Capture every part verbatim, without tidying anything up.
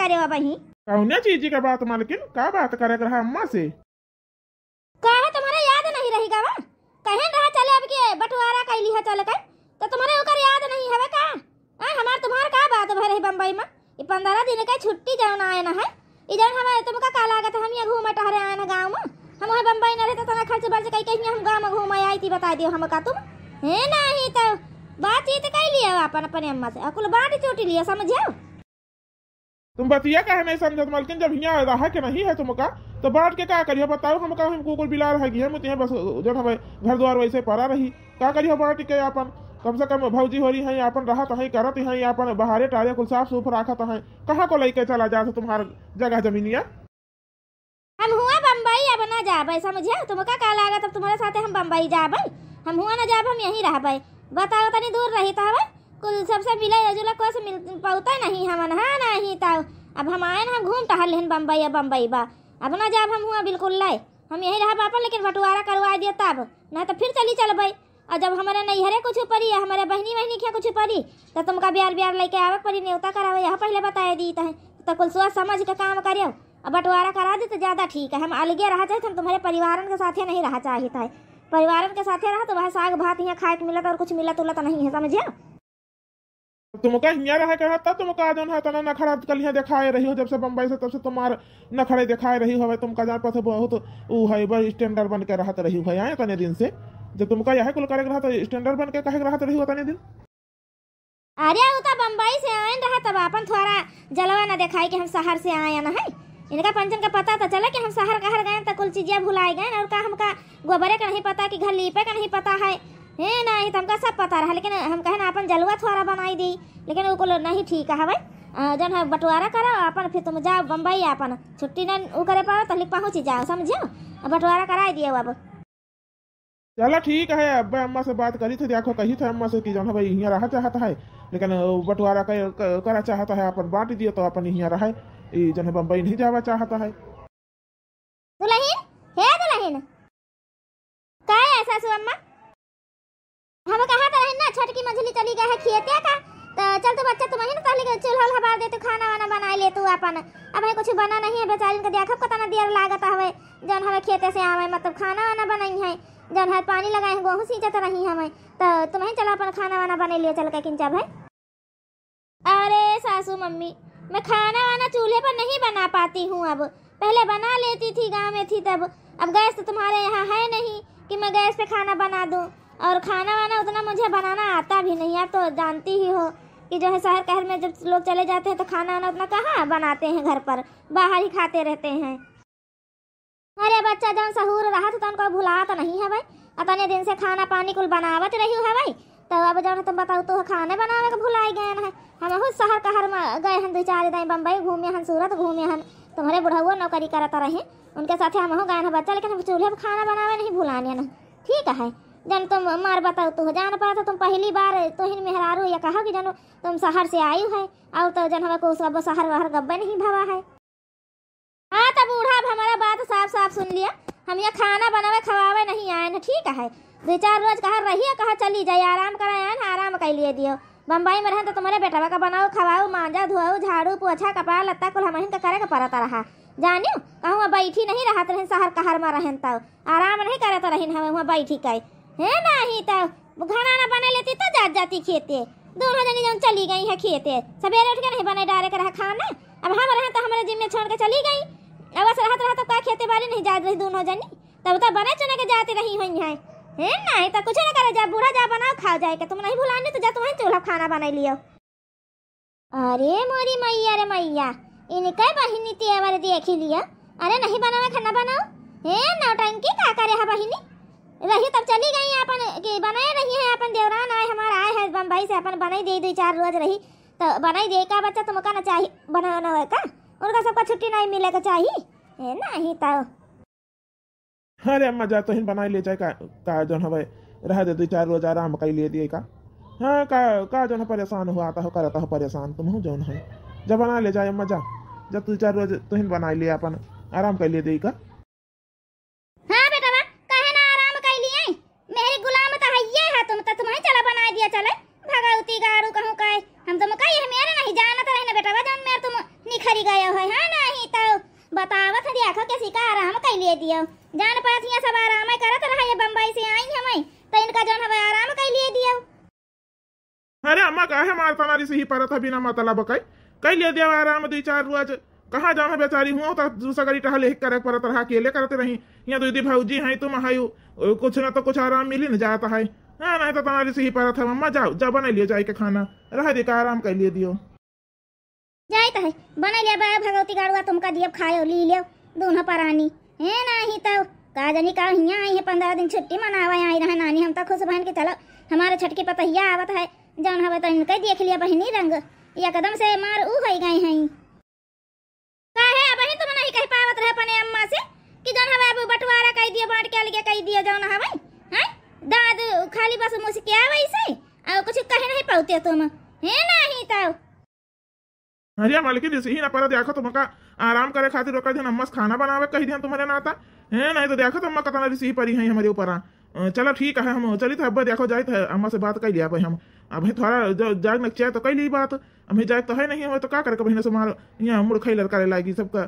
अरे बाबा ही। कौने चीज के बात मालकिन, का बात करे के रहा अम्मा से? काहे तुम्हरे याद नहीं रही गवा? कहेन रहा चले अब के बंटवारा कैली है चल के, तो तुम्हरे ओकर याद नहीं हवे का? आ, हमार तुम्हार का बात भय रही बम्बई में? ई पन्द्रह दिन के छुट्टी जौन आए न है, ई जौन हमें तुमका का लागत, हम ये घूमे टहरे आए न गाँव में, हम वही बम्बई न रहे तो तना खर्च बर्च कई कहीं हम गाँव में घूमे आई थी, बता दियो हमका तुम। हे नहीं तो बातचीत कर लियो अपन अपने अम्मा से, अकुल बाँट चोटी लियो, समझियो? तुम बतिया काहे नहीं समझत मलकिन? जब हियाँ रहा के नहीं है तुमका, तो बाँट के का करियो बताओ? हम का, हम कुकुर बिलार है गिया मुतिया, बस जब हमें घर द्वार वैसे पड़ा रही, का करियो बाँट के आपन? कम से कम भौजी हो रही है, आपन रहत है, करत है, आपन बहारे टारे कुल साफ सुफ राखत है, कहाँ को लेके चला जात तुम्हार जगह जमीनिया? हम हुआ बम्बई अब ना जाबै, समझियो? तुमका का लागत अब तुम्हारे साथे हम बम्बई जाबै? हम हुआ ना जाब, हम यहीं रहबै। बताओ, तनी दूर रही तो हवे, कुल सबसे मिले जुले, कोई से मिल पौते नहीं हमन, हाँ नहीं तो। अब हम आए ना, हम घूम टहल लेहन बम्बई, अब बम्बई बा, अब ना जाब हम हुआ बिल्कुल ले, हम यहीं रहब आपन, लेकिन बंटवारा करवाए दियो तब, ना तो फिर चली चलबै। और जब हमारे नैहरे कुछ परी या हमारे बहनी वहनी के कुछ परी, तो तुमका ब्यार ब्यार लेके आवे के परी, न्योता करावे, यह पहले बताए दी तहे। तो कुल सोच समझ के काम करियो, अब बंटवारा करा दे तो ज्यादा ठीक है। हम अलगे रहा चाहे, हम तुम्हारे परिवारन के साथे नहीं रहा चाहित है। परिवारन के साथे रहा तो वह साग भात यहाँ खाए के मिलत और कुछ मिलत उलत नहीं है, समझियो? तुमका हियाँ रहे के रहता, तुमका जौन है तना नखरा कल यहाँ दिखाए रही हो, जब से बम्बई से तब से तुम्हार नखरे दिखाए रही हो, तुमका जान पास बहुत ऊ है, बड़ स्टैंडर्ड बन के रहत रही हो, आए तने दिन से। जब तुमका यह कुल करे के रहा तो स्टैंडर्ड बन के कहे के रहत रही हो तने दिन। अरे, उ तो बम्बई से आयन रहा, तब आपन थोड़ा जलवा न दिखाई कि हम शहर से आयन है। इनका पंचन का पता तो चला कि हम शहर कहर गए तो कुल चीजें भुलाए गए, और का हमका गोबरे का नहीं पता कि घर लीपे का नहीं पता है। हे नहीं, तो हमका सब पता रहा, लेकिन हम कहे ना अपन जलवा थोड़ा बनाई दी, लेकिन वो कुल नहीं ठीक हवे। अ, जौन है बंटवारा करो अपन, फिर तुम जाओ बम्बई, अपन छुट्टी न उ करे पाओ तो लिख पहुँच जाओ, समझियो? अब बंटवारा कराई दियो अब। चला ठीक है, अब्बे अम्मा से बात करी थे, देखो कही थे अम्मा से कि जौन है भाई हियाँ रहा चाहत है, लेकिन, अ, बंटवारा कर, कर, करा चाहत है, अपन बाँट दियो तो अपन हियाँ रहे, ई जौन है बम्बई नहीं जावा चाहत है। दुलहिन, हे दुलहिन, का है सासू अम्मा? हम कहा तो रहिन ना, छोटकी मझली चली गए है खेते का, तो चल तू बच्चा, तुम ही ना तहली के चूल्हा उल्हा बार दे, तू खाना वाना बनाए ले तू अपन। अब है कुछ बना नहीं है, बेचारिन के देखब कतना देर लागत हवे, जौन हमें खेते से आवे, मतलब खाना वाना बनाई है, जौन है पानी लगाए हैं, गोहूँ सींचत रही हमें, तो तुम ही चलो अपन खाना वाना बनाए ले चल के किंचा भाई। अरे सासू मम्मी, मैं खाना वाना चूल्हे पर नहीं बना पाती हूँ अब। पहले बना लेती थी गाँव में थी तब। अब गैस तो तुम्हारे यहाँ है नहीं कि मैं गैस पे खाना बना दूँ। और खाना वाना उतना मुझे बनाना आता भी नहीं। आप तो जानती ही हो कि जो है शहर कहर में जब लोग चले जाते हैं तो खाना वाना उतना कहाँ बनाते हैं घर पर, बाहर ही खाते रहते हैं। अरे बच्चा, जौन सहूर रहत तौन को भुलात नहीं हवै। अतने दिन से खाना पानी कुल बनावत रही हवै, तो अब जौन तुम बताओ तो खाने बनावे के भुलाई गए हैं। हमहू शहर कहर में गए हन, दुई चार दाई बम्बई घूमे हन, सूरत घूमे हन, तुम्हारे बुढ़ऊ नौकरी करत रहे, उनके साथे हमहू गए हैं बच्चा, लेकिन हम चूल्हे पर खाना बनावे नहीं भुलाने नहीं। ठीक है, जौन तुम मार बताओ तो जान पाता, तुम पहली बार तोहिन मेहरारू ये कहा कि जौन तुम शहर से आई है, और तो जौन हमें को सब शहर वहर गब्बे नहीं भवा है। हाँ, तो बूढ़ा, अब हमारा बात साफ साफ सुन लिया। हम यहाँ खाना बनावे खवावे नहीं आए न, ठीक है? दुई चार रोज कहाँ रहिए, कहाँ चली जाए, आराम करे आए न, आराम कर लिए दियो। बम्बई में रहन तो तुम्हारे बेटवा का बनाओ, खवाओ, मांजा, धोओ, झाड़ू, पोछा, कपड़ा लत्ता कुल हमहिन का करे के पड़त रहा। जानियो, कहूँ बैठी नहीं रहत रहन, शहर कहर में रहन तो आराम नहीं करत रहिन हमें वहाँ बैठी के। हे नहीं तो घना ना बने लेती तो जात जाती खेते। दोनों जनी जौन चली गई है खेते, सवेरे उठ के नहीं बने डारे के रहा खाना। अब हम रहन तो हमारे जिम्मे छोड़ के चली गई। अब बस रहत रहत तो का खेते बाड़ी नहीं जात रही दोनों जनी, तब तो बने चुने के जाती रही हुई है। हे नहीं तो कुछ ना करे, जा बूढ़ा जा बनाओ खाओ जाए के, तुम नहीं भुलाने तो जा तुम्हें चूल्हा खाना बनाई लियो। अरे मोरी मैया रे मैया, इनके बहिनी तेवर देखी लिया। अरे नहीं बनावे खाना बनाओ। हे नौटंकी का करे है बहिनी? रही तब चली गई अपन कि बनाए रही है, अपन देवरान आए हमारा आए है बम्बई से, अपन बनाई दे दुई चार रोज रही तो बनाई दे का बच्चा, तुमका ना चाही बनावे ना का? उनका सबका छुट्टी नहीं मिले के चाही। हे नहीं तो अरे अम्मा जा, तोहिन बनाई ले जाए का, का जौन हवे, रह दे, दुई चार रोज आराम कई ले दिए का। हाँ, का, का जौन परेशान हुआ, आता हो, करता हो परेशान तुम हो जौन है। जा बना ले जाए अम्मा जा, जा दुई चार रोज तोहिन बनाई ले अपन, आराम कई ले दिए का। हाँ बेटवा, काहे ना आराम कई लिए? मेरी गुलाम तो हइये है तुम, तो तुम्हें चला बनाई दिया चले। भगवती गाड़ू कहूँ काहे, हम तुम कही है मेरे नहीं जानत रहे ना बेटवा, जौन मेरे तुम निखरि गयो है, हाँ, नाहीं तउ बतावत है, देखो किसी का आराम कइ लिए दियो। जान पात हियाँ सब आराम करत रहा, ये बम्बई से आई हमें, तो इनका जौन हवे आराम कइ लिए दियो। अरे अम्मा, काहे मारता ना रिसही परत है बिना मतलब कइ? कइ लिए दियो आराम दुइ चार रोज। कहाँ जाना बेचारी हुआ, तो दूसरा गाड़ी टहल एक करे परत रहा, अकेले करत रही। हियाँ दीदी भौजी हैं, तुम है, कुछ ना तो कुछ आराम मिली न जाता है। हाँ, नाहीं तो तना रिसही परत है अम्मा, जाओ, जाओ बनाइ लियो जाइ के खाना, रह दे का आराम कइ लिए दियो। जाइत है, बनाइ लिया बा भगवती गाड़ुआ, तुमका दियब खायो, ली लियो, दूनो परानी। हे नाहीं तउ, का जानी का हियाँ आई है, पन्द्रह दिन छुट्टी मनावे आई रहे नानी, हम तो खुश भएन के चलो, हमारे छोटकी पतहिया आवत है, जौन हवे तो इनके देख लिया बहिनी रंग, एकदम से मार ऊ होइ गए हैं। काहे अबहिन तुम नहीं कहि पावत रहे अपने अम्मा से कि जौन हवे अब बंटवारा कइ दियो, बाँट के अलगे कइ दियो जौन हवे, हैं? दाँत खाली बस मुस्कियावइ से, अउर कुछ कहि नहीं पावते तुम, हे नाहीं तउ। अरे मलकिन, रिसही ना परा, देखो तुमका आराम करे खातिर ओकर दिन अम्मा से खाना बनावे कहि दिहन तुम्हरे नाता। हैं, नाहीं तो देखो तो अम्मा कतना रिसही परी हैं हमरे ऊपर। अ, चलो ठीक है, हम चलित है, अब्बे देखो जाइत है, अम्मा से बात कइ लिया भाई हम। अबहीं थोड़ा ज-, जाग नक चाहे तो कइ ली बात। अबहीं जाग तो है नहीं, हमें तो का करे, कबहीं न से मार यहाँ मुड़ खैलर करे लागी, सबका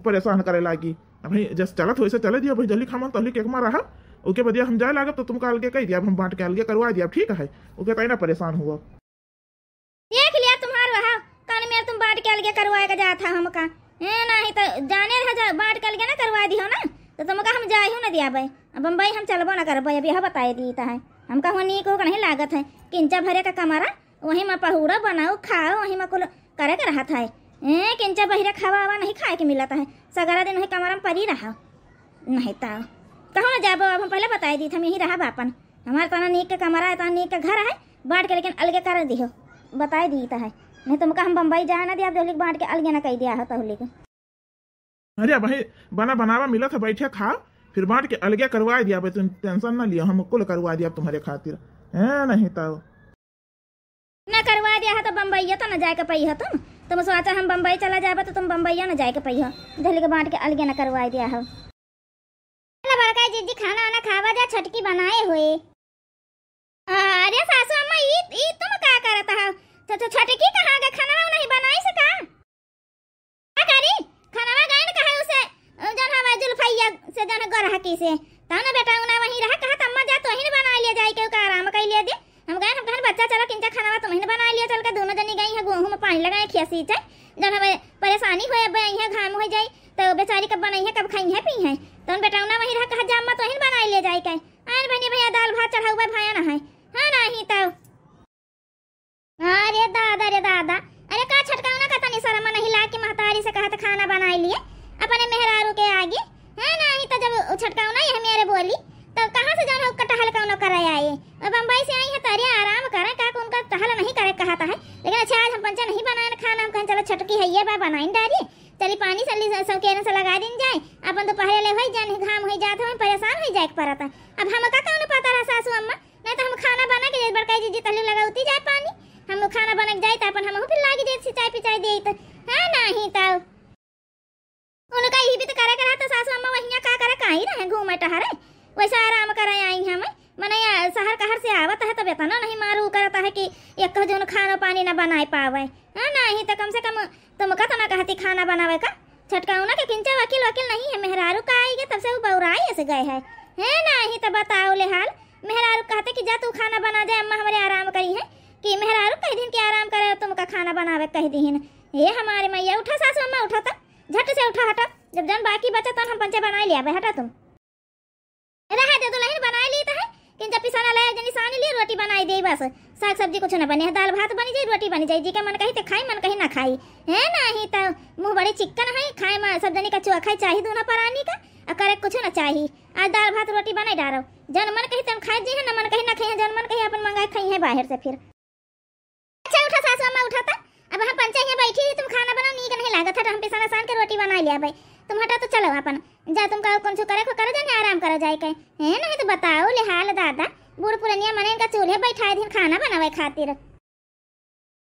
परेशान करे लागी। अबहीं जस चलत हो, वैसे चले दियो, अबहीं जल्दी खामन तहली केक मारा है। ओके बदिया हम जाए लागब तो तुमका अलगे कइ दिया, अब हम बाँट के अलगे करवा दिया, ठीक है? ओके तो ना परेशान हुआ। देख लिया तुम्हार वहा, कौन मेर तुम बाँट के अलगे करवाए के जात है हमका। ए, नाहीं तो जाने रहा जा, बाँट के अलगे ना करवाए दिहो ना, तो तुमका हम जाए हो ना दियाबे। अब बम्बई हम चलबो ना करबे, अभी यह बताए दी तो है। हमका हुआ नीक हो नहीं लागत है, किंचा भरे का कमरा, वहीं में पहुड़ा बनाओ, खाओ, वहीं में कुल करे के रहत है। ए, किंचा बहिरे खावा वावा नहीं खाए के मिलत है, सगरा दिन वही कमरा में परी रहा। नहीं तो कहूँ ना जाबो, अब हम पहले बताए दी, हम यहीं रहब आपन। हमार तना नीक के कमरा है, तना नीक के घर है, बाँट के लेकिन अलगे कर दिहो, बताए दी तो है। नहीं तुमका हम बम्बई जाए ना दिया, अब जोलिक बाँट के अलगे ना कइ दिया हो तहलिक। अरे भाई, बना बनावा मिलत है, बैठे खाओ, फिर बाँट के अलगे करवा दिया भाई, तुम tension ना लियो, हम कुल करवा दिया तुम्हरे खातिर। हैं, नहीं तो ना करवा दिया है तो बम्बईया तो ना जाए के पइहो तुम। तुम सोचा हम बम्बई चला जाबे तो तुम बम्बईया ना जाए के पइहो। दहली के बाँट के अलगे ना करवा दिया हो। चला बड़का जिज्जी खाना वाना खावा जा, छोटकी बनाए हुए। अरे सासू अम्मा, ई, ई तुम का करत हो? तो, तो छोटकी कहाँ गए? खाना नहीं बनाई से का? का करी? खानवा गए न कहे उसे, जौन हमारे जुल्फैया से, जौन गोरहकी से। तब न बेटा उना वहीं रहा, कहत अम्मा जा, तोहिन बनाइ लिया जाइ के, ओका आराम कइ लिया दे। हम गए, हम कहन, "बच्चा, चलो, किंचा खानवा तुमहिन बनाइ लिया, चल के दोनों जनी गई है, गोहूँ में पानी लगाए, खिया सींचे। जौन हमें परेशानी होए, अब आई है, घाम होइ जाई, तो बेचारी कब बनई है, कब खाई है, पी है?" तब बेटा उना वहीं रहा, कहत जा, "अम्मा, तोहिन बनाइ लिया जाइ के।" आयन बहनी भैया, दाल भात चढ़ाऊ बा, भाया ना है। हाँ, नाही तब। अरे दादा रे दादा, अरे का छटकौना का तनी शर्म नहीं लाग के महतारी से कहत खाना बनाइ लिए अपने मेहरारू के आगे? हाँ, नाही तो जब उ छटकौना ही हमें अरे बोली, तब कहाँ से जान हो कटहल कौनो करे आए? और बम्बई से आई है तो अरे आराम करें, का उनका टहल नहीं करे कहता है। लेकिन अच्छा, आज हम पंचा नहीं बनाए खाना, हम कहें चलो छटकी है ये बा बनाइन डारी, चली पानी सल्ली स-, सौकेरन से लगा दिन जाए, अपन दोपहरे ले होई जान, घाम होई जात है, परेशान होई जाए के परत है। अब हमका कौनो पता रहा सासू अम्मा, नहीं तो हम खाना बना के जाइत, बड़का जीजी तहली लगौती जाए पानी, हम लोग खाना बना के जाइत, अपन हमहू फिर लागी जाइत, सिंचाई पिंचाई देइत। हाँ, नाही तब। उनका यही भी तो करे के रहा, तो सासू अम्मा वहिया का करे, काई रहे घूमे टहरे, वैसे आराम करे आई हम। मने या शहर कहर से आवत है, तब इतना नहीं मारू करता है कि एक जौन खानो पानी ना बनाए पावे। हाँ, नाही तो कम से कम तुमका तो ना कहती खाना बनावे का। छटकौना के किंचा वकील वकील नहीं है, मेहरारू का आई गए, तब से वो बौराई ऐसे गए है। है नाही तो बताओ ले हाल, मेहरारू कहते कि जा तू खाना बना दे, अम्मा हमरे आराम करी है, कि मेहरारू कह दिन कि आराम करे, तुमका खाना बनावे कह दिन। हे हमारे मैया, उठा सासू अम्मा, उठा तो, झट से उठा, हटा। जब जौन बाकी बचा तौन हम पंचे बनाए लिया, हटा तुम। रहे दे दुल्हन बनाए ली तो है, किंचा पिसाना ले जनी सानी लिए रोटी बनाए दे बस, साग सब्जी कुछ ना बने है, दाल भात बनी जाए, रोटी बनी जाए, जी का मन कही तो खाई, मन कही ना खाई। है नाही तो मुँह बड़े चिक्कन है, खाए में सब जनी का चोखा ही चाही दोनों परानी का, आ करे कुछ ना चाही। आज दाल भात रोटी बनाए डारो, जौन मन कही तौन खाए जी है, न मन कही ना खाई है, जौन मन कही अपन मंगाए खाई है बाहर से फिर। अच्छा उठा सासू अम्मा, उठा ता। अब हम पंचे यहाँ बैठी ही, तुम खाना बनाओ, नीक नहीं लागत है, तो हम पिसाना सान के रोटी बनाए लिया भाई। तुम हटा तो चलो अपन, जा तुमका कौन सो करे को करो, जाने आराम करो जाए के। है नहीं तो बताओ ले हाल दादा, बूढ़ पुरनिया मने इनका चूल्हे बैठाए दिन खाना बनावे खातिर।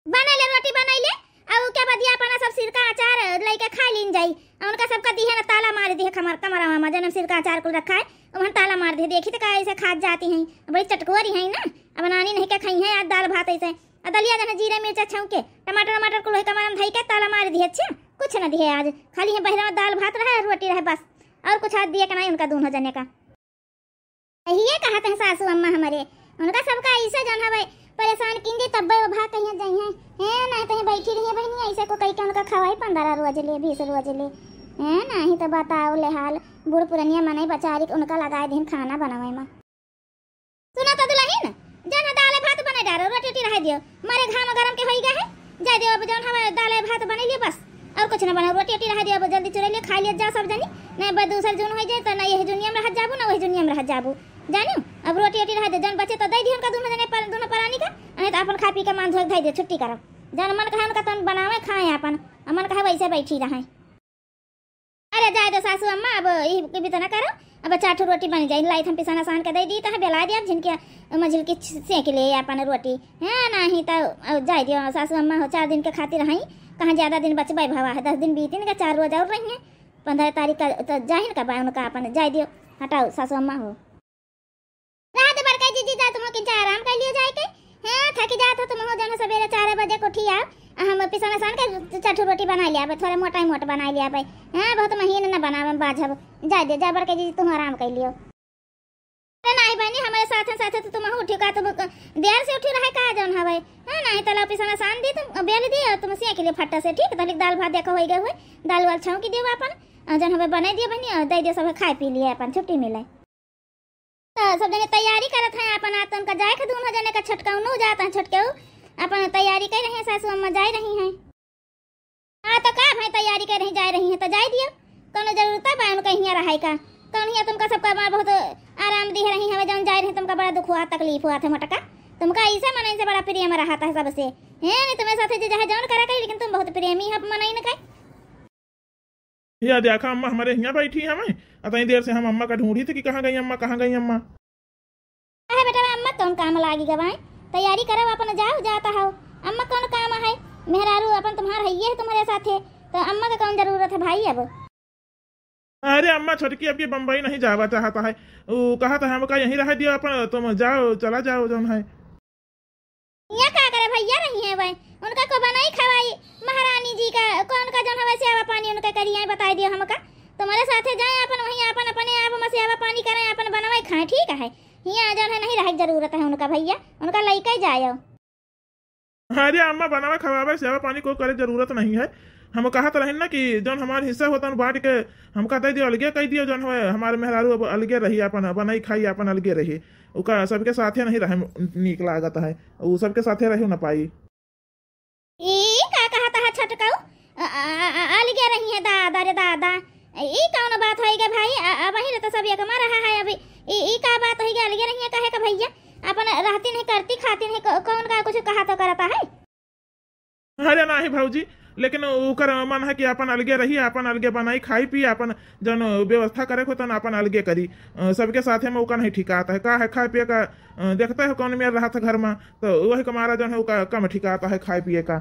बनाइ ले, रोटी बनाइ ले, अउ ओके बदिया अपना सब सिरका अचार लइके खाइ लीन जाई। अउ उनका सबका दिहे न ताला मारि दिहे कमर, कमरा मा जौन सिरका अचार कुल रखा है, उहन ताला मारि दिहे। देखी त का ऐसे खात जाती हैं, बड़ी चटकोरी हैं ना। अब नानी नहीं के खाई हैं आज दाल भात ऐसे। आ दलिया जौन जीरा मिर्चा छौंके, टमाटर वमाटर कुल वही कमरा में धई के ताला मारि दिहे। अच्छा। कुछ न दिहे आज, खाली है बहिरा में दाल भात रहे, रोटी रहे बस, और कुछ आज दिए के नहीं उनका दूनो जने का। यही कहत हैं सासू अम्मा हमरे, उनका सबका ऐसे जौन हवे परेशान किन दी, तब्बे वो भाग कहिया जइहें। हैं, नहीं तो यहाँ बैठी रही है बहनी, ऐसे को कही के उनका खवाई पंद्रह रोज ले, बीस रोज ले। हैं, नहीं तो बताओ ले हाल, बूढ़ पुरनिया मनई बचारी के उनका लगाए दिन खाना बनावे में। सुना तो दुलहिन, जौन है दाल भात बने डारो, रोटी ओटी रहे दियो, मारे घाम गरम के होई गए है, जाए दियो, अब जौन हवे दाल भात बने लिए बस, और कुछ न बनाओ, रोटी ओटी रहे दियो, अब जल्दी चुरे लिए खा लिए जाओ सब जनी, नहीं बस दूसर जून हो जाए तो ना यही दुनिया में रह जाबू ना वही दुनिया में रह जाबू, जानियो। अब रोटी ओटी रहे दे, जौन बचे तो दे दी उनका दोनों जने पर, दोनों परानी का, नहीं तो अपन खा पी के मान धोए धई दे, छुट्टी करो, जौन मन कहे उनका तौन बनावे खाए अपन, और मन कहे वैसे बैठी रहे। अरे जाए दो सासू अम्मा, अब ई के भी तो ना करो, अब चार ठो रोटी बन जाई, लाइत हम पिसान आसान के दे दी, तो बेला दिया, अब झिनके मझिल की सेंक ले अपन रोटी, हैं, नहीं तो अब जाए दियो सासू अम्मा हो, चार दिन के खातिर हई, कहाँ ज्यादा दिन बचबे भवा है, दस दिन बीतिन का, चार रोज और रही हैं, पंद्रह तारीख का तो जाहिर का बा उनका अपन, जाए दियो, हटाओ सासू अम्मा हो। रह दे बड़का जीजी, जा तुम किंचा आराम कर लियो जाए के। हाँ, थकी जात हो तुम हो, जौन सवेरे चार बजे को उठी आओ, आ हम पिसान आसान के चार ठो रोटी बना लिया, थोड़ा मोटा ही मोट बना लिया भाई। हाँ, बहुत महीन न बनावे में बाझब। जा दे, जा बड़का जीजी, तुम आराम कर लियो। अरे नहीं बहनी, हमारे साथ साथ तो तुम उठी का, तुम देर से उठी रहे का जौन हवे। हाँ, नहीं तो लाओ पिसान आसान दी, तुम बेल दी और तुम सेंक लियो फट्टा से, ठीक? तो दाल भात देखो हो गए हुए, दाल वाल छौंकी दियो अपन, और जौन हवे बनाई दियो बहनी, और दे दियो सब खाए पी लिए अपन, छुट्टी मिले। तो सब जने तैयारी करत हैं अपन, आ तो उनका जाए के दूनो जने का, छोटका उन्हों जात हैं, छोटके उ अपन तैयारी कर रही हैं, सासू अम्मा जाए रही हैं। हाँ तो का भाई तैयारी कर रही, जाए रही हैं तो जाए दियो, कौनो जरूरत बा उनका हियाँ रहाई का? कौन हियाँ तुमका सबका माँ बहुत आराम दी रही हवे, जौन जाए रही तुमका बड़ा दुख हुआ, तकलीफ हुआ था मोटका, तुमका ऐसे मनई से बड़ा प्रेम रहा था सबसे, हैं? नहीं तुम्हें साथे जे जहाँ जौन करा करी, लेकिन तुम बहुत प्रेमी हो मनई न कहे। या देखा अम्मा हमारे हियाँ बैठी हमें, अतई देर से हम अम्मा का ढूंढी थे कि कहाँ गई अम्मा, कहाँ गई अम्मा। अहे बेटा, अम्मा कौन काम लागी गवाए, तैयारी करब अपन जाओ जाता हो, अम्मा कौन काम है, मेहरारू अपन तुम्हार है ये है तुम्हारे साथे, तो अम्मा का कौन जरूरत है भाई अब। अरे अम्मा छोटकी अब की बम्बई नहीं जावा चाहता है, वो कहा था हमका यहीं रह दियो अपन, तुम जाओ चला जाओ जौन है। यहाँ का करे भैया रही हैं वह, उनका को बनाई खवाई महारानी जी का, को उनका जौन हवे सेवा पानी उनका करी, आई बताई दियो हमका। तुम्हारे साथे जाए अपन वहीं अपन अपने आप में सेवा पानी करें, अपन बनवाई खाएं, ठीक है। यहाँ जौन है नहीं रहे के जरूरत है उनका भैया, उनका लइका ही जाए। अरे अम्मा बनावे खवावे सेवा पानी को करे जरूरत नहीं है। हम कहत रहिन ना कि जौन हमार हिस्सा होता बांट के हमका दे दियो, अलगे कह दियो, जौन हवे हमारे मेहरारू अब अलगे रही, अपन बनाई खाई अपन अलगे रही। ओका सबके साथे नहीं रहे नीक लागत है, उ सबके साथे रहे न पाई। ई का कहत है छोटकऊ? अ, अ, अ, अ, अलगे रही है दादा रे दादा, ई कौन बात होई गे भाई? अ, अबहीं ले तो सब एक में रहा है, अभी ई, ई का बात होई गे? अलगे रही है कहे का भैया, अपन रहती नहीं करती खाती नहीं, कौ-, कौन का कुछ कहा तो करता है? अरे नाही भौजी, लेकिन ओकर मन है कि अपन अलगे रही, अपन अलगे बनाई, खाई पी, अपन जौन व्यवस्था करे को तन अपन अलगे करी। अ, सबके साथे में ओका नहीं ठिकात है, का है खाए पिए का, अ, देखते हो कौन मेर रहत है घर में, तो वही के मारा जौन है ओका कम ठिकात है खाए पिए का।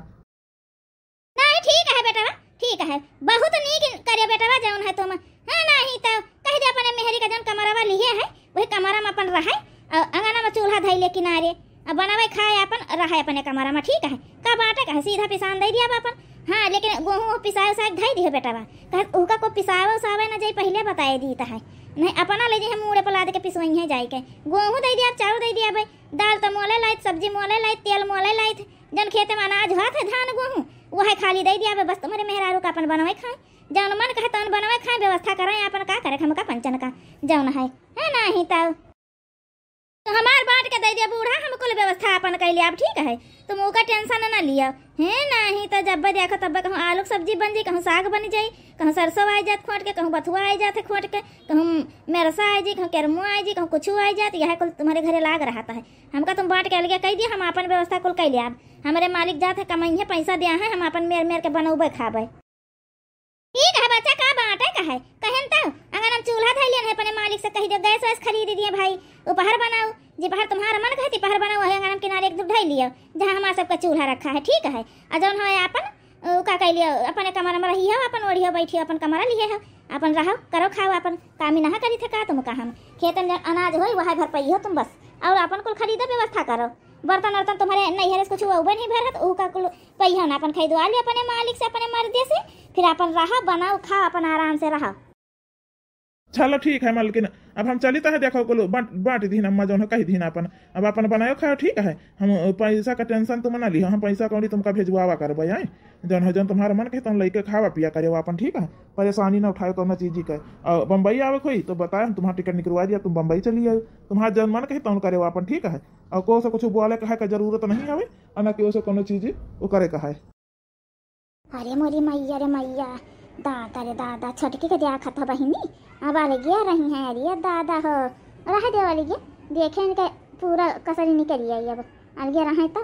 नहीं, ठीक है बेटवा, ठीक है, बहुत नीक करे बेटवा जौन है तुम। हाँ, नहीं तो कह दे अपने मेहरी का जौन कमरवा लिए है, वही कमरा में अपन रहे, और अंगना में चूल्हा धइले किनारे, अब बनावे खाए अपन रहे अपने कमरा में, ठीक है। का बाटे कहे सीधा पिसान दे दिया अपन। हाँ, लेकिन गोहूँ पिसाए उसाए धई दिए बेटवा, कहे उका को पिसावे उसावे न जाई, पहले बताए दीत है। नहीं, अपना ले जे हम मूड़े पर लाद के पिसवई है जाए के। गोहूँ दे दिया, चाउर दे दिया भाई, दाल तो मोले लाइत, सब्जी मोले लाइत, तेल मोले लाइत, जौन खेते में अनाज होत है, धान गोहूँ, वह खाली दे दिया बे, बस तुम्हारे मेहरारू का अपन बनवे खाए, जौन मन कहे तौन बनवे खाए, व्यवस्था करें अपन, का करे हमका पंचन का जौन है, है नहीं तब। तो हमार बांट के दे दिया बूढ़ा, हम कुल व्यवस्था अपन कैले, अब ठीक है, तुम ओका टेंशन ना लिया, है नहीं तो जब देखो तब कहूँ आलू के सब्जी बन जाई, कहूँ साग बन जाई, कहूँ सरसों आ जात खोट के, कहूँ बथुआ आ जात है खोट के, कहूँ मेरसा आ जाई, कहूँ केरमुआ आ जाई, कहूँ कुछ आ जात, यह कुल तुम्हारे घरे लाग रहा है। हमका तुम बांट के अलगे कह दिया, हम आपन व्यवस्था कुल कइ लिया। हमरे मालिक जात है कमइहे, पैसा दिया है, हम आपन मेर मेर के बनउबे खाबे। ठीक है बच्चा, का बांटे का है? कहन तो अंगन हम चूल्हा धइ लियन है, अपने मालिक से कहि दियो गैस वैस खरीद दिए भाई, उपहर बनाओ, जिपहर तुम्हारा मन कहे तिपहर बनाओ, वही अंगन हम किनारे एक दू ढइ लियो, जहाँ हमार सबका चूल्हा रखा है, ठीक है। आ जौन है आपन उ का कइलियो, अपने कमरा में रही हो, अपन ओढ़ियो बैठियो, अपन कमरा लिए हो, अपन रहो, करो, खाओ, अपन कामी नहा करी थे का तुम का हम। खेतन जौन अनाज होई, वह भर पइहो तुम बस, और अपन कुल खरीदो, व्यवस्था करो। बर्तन अर्तन तुम्हारे नैहरे से कुछ उबे नहीं भर है, तो ऊ का कुल पइहो ना, अपन खरीदवा लियो अपने मालिक से, अपने मर्दे से। फिर अपन रहा, बनाओ, खाओ, अपन आराम से रहो। चलो ठीक है मलकिन, अब हम चलित है, देखो कुल बांट, बांट दीन अम्मा जौन है कहि दीन अपन, अब अपन बनायो खाओ, ठीक है। हम पैसा का tension तुम ना लिहो, हम पैसा कौड़ी तुमका भेजवावा करबे, आए जौन है जौन तुम्हारा मन कहे तौन लइके खावा पिया करे अपन, ठीक है। परेशानी ना उठाए कौनो चीज के। और बम्बई आवे कोई तो बताए, हम तुम्हारा टिकट निकलवा दिया, तुम बम्बई चली आओ, तुम्हारा जौन मन कहे तौन करे अपन, ठीक है। और को से कुछ बोले कहे का जरूरत नहीं आवे, और ना केहू से कौनो चीज वो करे कहे। अरे मोरी मैया रे मैया, दादा रे दादा, छोटकी के देखत ह बहिनी, अब अलगे रही हैं। अरे दादा हो, रह दे अलगे, देखे इनके पूरा कसर निकल आई। अब अलगे रहे तो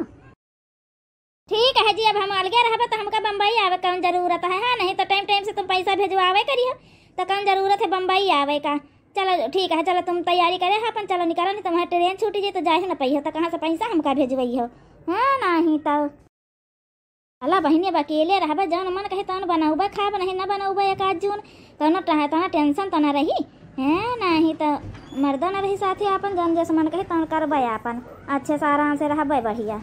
ठीक है जी, अब हम अलगे रहबे तो हमका बम्बई आवे कौन जरूरत है, हाँ? नहीं तो टाइम टाइम से तुम पैसा भेजवावे करियो, तो कौन जरूरत है बम्बई आवे का? चलो ठीक है, चलो तुम तैयारी करे है अपन, चलो निकलो, नहीं तो वहाँ ट्रेन छूट जाए तो जाए ना पाइयो, तो कहाँ से पैसा हमका भेजवाई हो? हाँ, नहीं तो चला बहिनी, अब अकेले रहबे, जौन मन कहे तौन बनौबे खाब, नहीं ना बनौबे एक आध जून, कौनो ट-, तना tension तो ना रही, हैं? नहीं तो मर्दो ना रही साथे आपन, जौन जैसे मन कहे तौन करबे आपन, अच्छे से आराम से रहबे बढ़िया।